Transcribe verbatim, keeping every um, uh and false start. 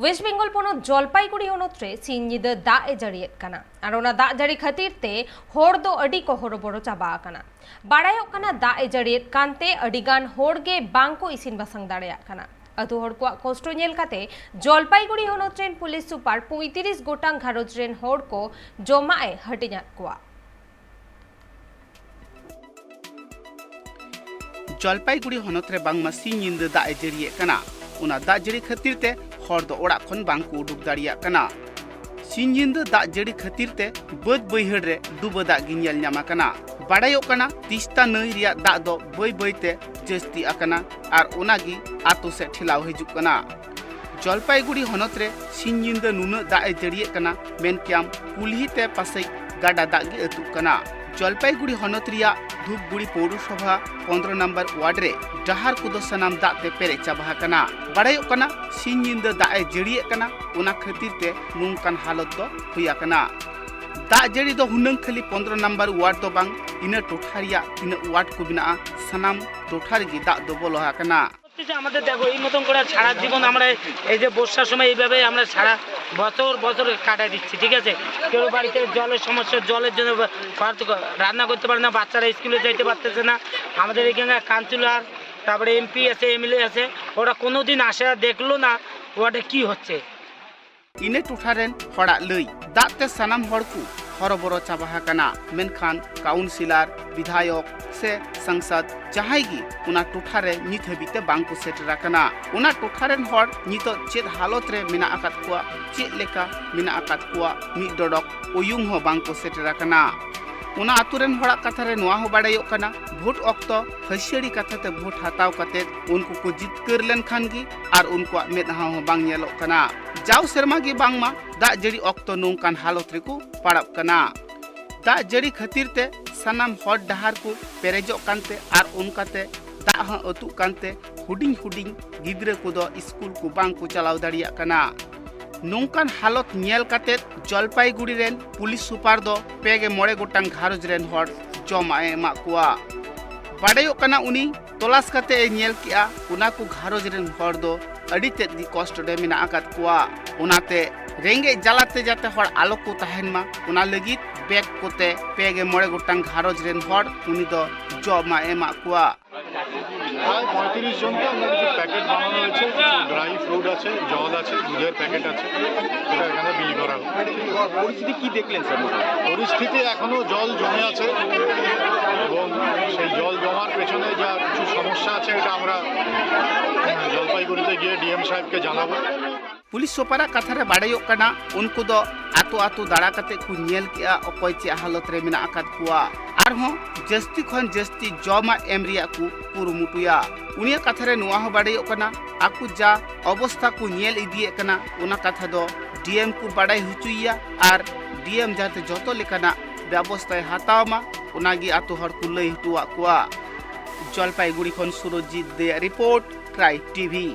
West Bengal ᱯᱚᱱᱚᱛ ᱡᱚᱞᱯᱟᱭᱜᱩᱲᱤ ᱦᱚᱱᱚᱛ ᱨᱮ ᱥᱤᱧ ᱧᱤᱫᱟᱹ ᱫᱟᱜ ᱮ ᱡᱟᱹᱲᱤᱭᱮᱫ ᱠᱟᱱᱟ ᱟᱨ ᱚᱱᱟ ᱫᱟᱜ ᱡᱟᱹᱲᱤ ᱠᱷᱟᱹᱛᱤᱨ ᱛᱮ ᱦᱚᱲ ᱫᱚ ᱟᱹᱰᱤ ᱠᱚ ᱦᱚᱨᱚᱵᱚᱨᱚ ᱪᱟᱵᱟ ᱟᱠᱟᱱᱟ᱾ ᱵᱟᱲᱟᱭᱚᱜ ᱠᱟᱱᱟ, ᱫᱟᱜ ᱮ ᱡᱟᱹᱲᱤᱭᱮᱫ ᱠᱟᱱᱛᱮ ᱟᱹᱰᱤ ᱜᱟᱱ ᱦᱚᱲ ᱜᱮ ᱵᱟᱝ ᱠᱚ ᱤᱥᱤᱱ ᱵᱟᱥᱟᱝ ᱫᱟᱲᱮᱭᱟᱜ ᱠᱟᱱᱟ᱾ ᱟᱹᱛᱩ ᱦᱚᱲ ᱠᱚᱣᱟᱜ ᱠᱚᱥᱴᱚ ᱧᱮᱞ ᱠᱟᱛᱮ ᱡᱚᱞᱯᱟᱭᱜᱩᱲᱤ ᱦᱚᱱᱚᱛ ᱨᱮᱱ ᱯᱩᱞᱤᱥ ᱥᱩᱯᱟᱨ ᱯᱚᱸᱭᱛᱨᱤᱥ ᱜᱚᱴᱟᱝ ᱜᱷᱟᱨᱚᱸᱡᱽ ᱨᱮᱱ ᱦᱚᱲ ᱠᱚ ᱡᱚᱢᱟᱜ ᱮ ᱦᱟᱹᱴᱤᱧᱟᱫ ᱠᱚᱣᱟ᱾ ᱡᱚᱞᱯᱟᱭᱜᱩᱲᱤ ᱦᱚᱱᱚᱛ ᱨᱮ ᱵᱟᱝᱢᱟ ᱥᱤᱧ ᱧᱤᱫᱟᱹ ᱫᱟᱜ ᱮ ᱡᱟᱹᱲᱤᱭᱮᱫ ᱠᱟᱱᱟ᱾ ᱚᱱᱟ ᱫᱟᱜ ᱡᱟᱹᱲᱤ ᱠᱷᱟᱹᱛᱤᱨ ᱛᱮ ᱦᱚᱲ ᱫᱚ ᱚᱲᱟᱜ ᱠᱷᱚᱱ ᱵᱟᱝ ᱠᱚ ᱩᱰᱩᱠ ᱫᱟᱲᱮᱭᱟᱜ ᱠᱟᱱᱟ᱾ ᱥᱤᱧ ᱧᱤᱫᱟᱹ ᱫᱟᱜ ᱡᱟᱹᱲᱤ ᱠᱷᱟᱹᱛᱤᱨ ᱛᱮ ᱵᱟᱹᱫᱽ ᱵᱟᱹᱭᱦᱟᱹᱲ ᱨᱮ ᱰᱩᱵᱟᱹ ᱫᱟᱜ ᱜᱮ ᱧᱮᱞ ᱧᱟᱢ ᱟᱠᱟᱱᱟ᱾ ᱵᱟᱲᱟᱭᱚᱜ ᱠᱟᱱᱟ, ᱛᱤᱥᱛᱟ ᱱᱟᱹᱭ ᱨᱮᱭᱟᱜ ᱫᱟᱜ ᱫᱚ ᱵᱟᱹᱭ ᱵᱟᱹᱭ ᱛᱮ ᱡᱟᱹᱥᱛᱤ ᱟᱠᱟᱱᱟ ᱟᱨ ᱚᱱᱟ ᱜᱮ ᱟᱛᱳ ᱥᱮᱫ ᱴᱷᱮᱞᱟᱣ ᱦᱤᱡᱩᱜ ᱠᱟᱱᱟ᱾ ᱡᱚᱞᱯᱟᱭᱜᱩᱲᱤ ᱦᱚᱱᱚᱛ ᱨᱮ ᱥᱤᱧ ᱧᱤᱫᱟᱹ ᱱᱩᱱᱟᱹᱜ ᱫᱟᱜ ᱮ ᱡᱟᱹᱲᱤᱭᱮᱫ ᱠᱟᱱᱟ, ᱢᱮᱱ ᱠᱮᱭᱟᱢ ᱠᱩᱞᱦᱤ ᱛᱮ ᱯᱟᱥᱮᱡ ᱜᱟᱰᱟ ᱫᱟᱜ ᱜᱮ ᱟᱹᱛᱩᱜ ᱠᱟᱱᱟ᱾ ᱡᱚᱞᱯᱟᱭᱜᱩᱲᱤ ᱦᱚᱱᱚᱛ ᱨᱮᱭᱟᱜ ᱫᱷᱩᱯᱜᱩᱲᱤ ᱯᱳᱣᱨᱚᱥᱚᱵᱷᱟ ᱯᱚᱱᱫᱽᱨᱚ ᱱᱚᱢᱵᱚᱨ ᱣᱟᱨᱰ ᱨᱮ ᱰᱟᱦᱟᱨ ᱠᱚᱫᱚ ᱥᱟᱱᱟᱢ ᱫᱟᱜ ᱛᱮ ᱯᱮᱨᱮᱡ ᱪᱟᱵᱟ ᱟᱠᱟᱱᱟ᱾ ᱵᱟᱲᱟᱭᱚᱜ ᱠᱟᱱᱟ, ᱥᱤᱧ ᱧᱤᱫᱟᱹ ᱫᱟᱜ ᱮ ᱡᱟᱹᱲᱤᱭᱮᱫ ᱠᱟᱱᱟ, ᱚᱱᱟ ᱠᱷᱟᱹᱛᱤᱨ ᱛᱮ ᱱᱚᱝᱠᱟᱱ ᱦᱟᱞᱚᱛ ᱫᱚ ᱦᱩᱭ ᱟᱠᱟᱱᱟ᱾ ᱫᱟᱜ ᱡᱟᱹᱲᱤ ᱫᱚ ᱦᱩᱱᱟᱹᱝ ᱠᱷᱟᱹᱞᱤ ᱯᱚᱱᱫᱽᱨᱚ ᱱᱚᱢᱵᱚᱨ ᱣᱟᱨᱰ ᱫᱚ ᱵᱟᱝ, ᱤᱱᱟᱹ ᱴᱚᱴᱷᱟ ᱨᱮᱭᱟᱜ ᱛᱤᱱᱟᱹᱜ ᱣᱟᱨᱰ ᱠᱚ ᱢᱮᱱᱟᱜᱼᱟ, ᱥᱟᱱᱟᱢ ᱴᱚᱴᱷᱟ ᱨᱮᱜᱮ ᱫᱟᱜ ᱫᱚ ᱵᱚᱞᱚ ᱟᱠᱟᱱᱟ᱾ সত্যি যে আমাদের দেখো, এই মতন করে সারা জীবন আমরা এই যে বর্ষার সময় এইভাবে আমরা সারা বছর বছর কাটাই দিচ্ছি, ঠিক আছে? কেউ বাড়িতে জলের সমস্যা, জলের জন্য বা-, হয়তো রান্না করতে পারে না, বাচ্চারা স্কুলে যাইতে পারতেছে না। আমাদের এখানে কাউন্সিলর, তারপরে এমপি আছে, এমএলএ আছে, ওরা কোনোদিন আসে দেখলো না ওয়ার্ডে কি হচ্ছে। ᱤᱱᱟᱹ ᱴᱚᱴᱷᱟ ᱨᱮᱱ ᱦᱚᱲᱟᱜ ᱞᱟᱹᱭ, ᱫᱟᱜ ᱛᱮ ᱥᱟᱱᱟᱢ ᱦᱚᱲ ᱠᱚ ᱦᱚᱨᱚᱵᱚᱨᱚ ᱪᱟᱵᱟ ᱟᱠᱟᱱᱟ, ᱢᱮᱱᱠᱷᱟᱱ ᱠᱟᱣᱩᱱᱥᱤᱞᱟᱨ, ᱵᱤᱫᱷᱟᱭᱚᱠ ᱥᱮ ᱥᱟᱝᱥᱚᱫ ᱡᱟᱦᱟᱸᱭ ᱜᱮ ᱚᱱᱟ ᱴᱚᱴᱷᱟ ᱨᱮ ᱱᱤᱛ ᱦᱟᱹᱵᱤᱡ ᱛᱮ ᱵᱟᱝ ᱠᱚ ᱥᱮᱴᱮᱨ ᱟᱠᱟᱱᱟ᱾ ᱚᱱᱟ ᱴᱚᱴᱷᱟ ᱨᱮᱱ ᱦᱚᱲ ᱱᱤᱛᱚᱜ ᱪᱮᱫ ᱦᱟᱞᱚᱛ ᱨᱮ ᱢᱮᱱᱟᱜ ᱟᱠᱟᱫ ᱠᱚᱣᱟ, ᱪᱮᱫ ᱞᱮᱠᱟ ᱢᱮᱱᱟᱜ ᱟᱠᱟᱫ ᱠᱚᱣᱟ, ᱢᱤᱫ ᱰᱚᱰᱚᱠ ᱩᱭᱩᱝ ᱦᱚᱸ ᱵᱟᱝ ᱠᱚ ᱥᱮᱴᱮᱨ ᱟᱠᱟᱱᱟ᱾ ᱚᱱᱟ ᱟᱛᱳ ᱨᱮᱱ ᱦᱚᱲᱟᱜ ᱠᱟᱛᱷᱟ ᱨᱮ ᱱᱚᱣᱟ ᱦᱚᱸ ᱵᱟᱲᱟᱭᱚᱜ ᱠᱟᱱᱟ, ᱵᱷᱳᱴ ᱚᱠᱛᱚ ᱦᱟᱹᱥᱭᱟᱹᱲᱤ ᱠᱟᱛᱷᱟ ᱛᱮ ᱵᱷᱳᱴ ᱦᱟᱛᱟᱣ ᱠᱟᱛᱮ ᱩᱱᱠᱩ ᱠᱚ ᱡᱤᱛᱠᱟᱹᱨ ᱞᱮᱱᱠᱷᱟᱱ ᱜᱮ ᱟᱨ ᱩᱱᱠᱩᱣᱟᱜ ᱢᱮᱫᱦᱟ ᱦᱚᱸ ᱵᱟᱝ ᱧᱮᱞᱚᱜ ᱠᱟᱱᱟ᱾ ᱡᱟᱣ ᱥᱮᱨᱢᱟ ᱜᱮ ᱵᱟᱝᱢᱟ ᱫᱟᱜ ᱡᱟᱹᱲᱤ ᱚᱠᱛᱚ ᱱᱚᱝᱠᱟᱱ ᱦᱟᱞᱚᱛ ᱨᱮᱠᱚ ᱯᱟᱲᱟᱜ ᱠᱟᱱᱟ᱾ ᱫᱟᱜ ᱡᱟᱹᱲᱤ ᱠᱷᱟᱹᱛᱤᱨ ᱛᱮ ᱥᱟᱱᱟᱢ ᱦᱚᱨ ᱰᱟᱦᱟᱨ ᱠᱚ ᱯᱮᱨᱮᱡᱚᱜ ᱠᱟᱱᱛᱮ ᱟᱨ ᱚᱱᱠᱟᱛᱮ ᱫᱟᱜ ᱦᱚᱸ ᱟᱹᱛᱩᱜ ᱠᱟᱱᱛᱮ ᱦᱩᱰᱤᱧ ᱦᱩᱰᱤᱧ ᱜᱤᱫᱽᱨᱟᱹ ᱠᱚᱫᱚ ᱥᱠᱩᱞ ᱠᱚ ᱵᱟᱝ ᱠᱚ ᱪᱟᱞᱟᱣ ᱫᱟᱲᱮᱭᱟᱜ ᱠᱟᱱᱟ᱾ ᱱᱚᱝᱠᱟᱱ ᱦᱟᱞᱚᱛ ᱧᱮᱞ ᱠᱟᱛᱮ ᱡᱚᱞᱯᱟᱭᱜᱩᱲᱤ ᱨᱮᱱ ᱯᱩᱞᱤᱥ ᱥᱩᱯᱟᱨ ᱫᱚ ᱯᱮ ᱜᱮ ᱢᱚᱬᱮ ᱜᱚᱴᱟᱝ ᱜᱷᱟᱨᱚᱸᱡᱽ ᱨᱮᱱ ᱦᱚᱲ ᱡᱚᱢᱟᱜ ᱮ ᱮᱢᱟᱜ ᱠᱚᱣᱟ᱾ ᱵᱟᱰᱟᱭᱚᱜ ᱠᱟᱱᱟ, ᱩᱱᱤ ᱛᱚᱞᱟᱥ ᱠᱟᱛᱮ ᱮ ᱧᱮᱞ ᱠᱮᱜᱼᱟ, ᱚᱱᱟ ᱠᱚ ᱜᱷᱟᱨᱚᱸᱡᱽ ᱨᱮᱱ ᱦᱚᱲ ᱫᱚ ᱟᱹᱰᱤ ᱛᱮᱫ ᱜᱮ ᱠᱚᱥᱴ ᱨᱮ ᱢᱮᱱᱟᱜ ᱟᱠᱟᱫ ᱠᱚᱣᱟ᱾ ᱚᱱᱟᱛᱮ ᱨᱮᱸᱜᱮᱡ ᱡᱟᱞᱟᱛᱮ ᱡᱟᱛᱮ ᱦᱚᱲ ᱟᱞᱚ ᱠᱚ ᱛᱟᱦᱮᱱ ᱢᱟ, ᱚᱱᱟ ᱞᱟᱹᱜᱤᱫ ᱵᱮᱜᱽ ᱠᱚᱛᱮ ᱯᱮ ᱜᱮ ᱢᱚᱬᱮ ᱜᱚᱴᱟᱝ ᱜᱷᱟᱨᱚᱸᱡᱽ ᱨᱮᱱ ᱦᱚᱲ ᱩᱱᱤ ᱫᱚ ᱡᱚᱢᱟᱜ ᱮ ᱮᱢᱟᱜ ᱠᱚᱣᱟ᱾ প্রায় পঁয়ত্রিশ জনকে আমরা কিছু প্যাকেট বানানো হয়েছে, কিছু ড্রাই ফ্রুট আছে, জল আছে, দুধের প্যাকেট আছে, এটা এখানে বিলি করা হবে। পরিস্থিতি কি দেখলেন স্যার? পরিস্থিতি এখনো জল জমে আছে এবং সেই জল জমার পেছনে যা কিছু সমস্যা আছে এটা আমরা জলপাইগুড়িতে গিয়ে ডিএম সাহেবকে জানাবো। ᱯᱩᱞᱤᱥ ᱥᱩᱯᱟᱨᱟᱜ ᱠᱟᱛᱷᱟ ᱨᱮ ᱵᱟᱰᱟᱭᱚᱜ ᱠᱟᱱᱟ, ᱩᱱᱠᱩ ᱫᱚ ᱟᱛᱳ ᱟᱛᱳ ᱫᱟᱬᱟ ᱠᱟᱛᱮ ᱠᱚ ᱧᱮᱞ ᱠᱮᱜᱼᱟ ᱚᱠᱚᱭ ᱪᱮᱫ ᱦᱟᱞᱚᱛ ᱨᱮ ᱢᱮᱱᱟᱜ ᱟᱠᱟᱫ ᱠᱚᱣᱟ᱾ ᱟᱨᱦᱚᱸ ᱡᱟᱹᱥᱛᱤ ᱠᱷᱚᱱ ᱡᱟᱹᱥᱛᱤ ᱡᱚᱢᱟᱜ ᱮᱢ ᱨᱮᱭᱟᱜ ᱠᱚ ᱠᱩᱨᱩᱢᱩᱴᱩᱭᱟ᱾ ᱩᱱᱤᱭᱟᱜ ᱠᱟᱛᱷᱟ ᱨᱮ ᱱᱚᱣᱟ ᱦᱚᱸ ᱵᱟᱰᱟᱭᱚᱜ ᱠᱟᱱᱟ, ᱟᱠᱚ ᱡᱟ ᱚᱵᱚᱥᱛᱷᱟ ᱠᱚ ᱧᱮᱞ ᱤᱫᱤᱭᱮᱫ ᱠᱟᱱᱟ, ᱚᱱᱟ ᱠᱟᱛᱷᱟ ᱫᱚ ᱰᱤᱮᱢ ᱠᱚ ᱵᱟᱰᱟᱭ ᱦᱚᱪᱚᱭᱮᱭᱟ ᱟᱨ ᱰᱤᱮᱢ ᱡᱟᱛᱮ ᱡᱚᱛᱚ ᱞᱮᱠᱟᱱᱟᱜ ᱵᱮᱵᱚᱥᱛᱷᱟᱭ ᱦᱟᱛᱟᱣ ᱢᱟ, ᱚᱱᱟᱜᱮ ᱟᱛᱳ ᱦᱚᱲ ᱠᱚ ᱞᱟᱹᱭ ᱦᱚᱴᱚᱣᱟᱜ ᱠᱚᱣᱟ᱾ ᱡᱚᱞᱯᱟᱭᱜᱩᱲᱤ ᱠᱷᱚᱱ ᱥᱩᱨᱚᱡᱤᱛ ᱫᱮᱭᱟᱜ ᱨᱤᱯᱳᱨᱴ, ᱴᱨᱟᱭᱤᱵᱽ ᱴᱤᱵᱷᱤ᱾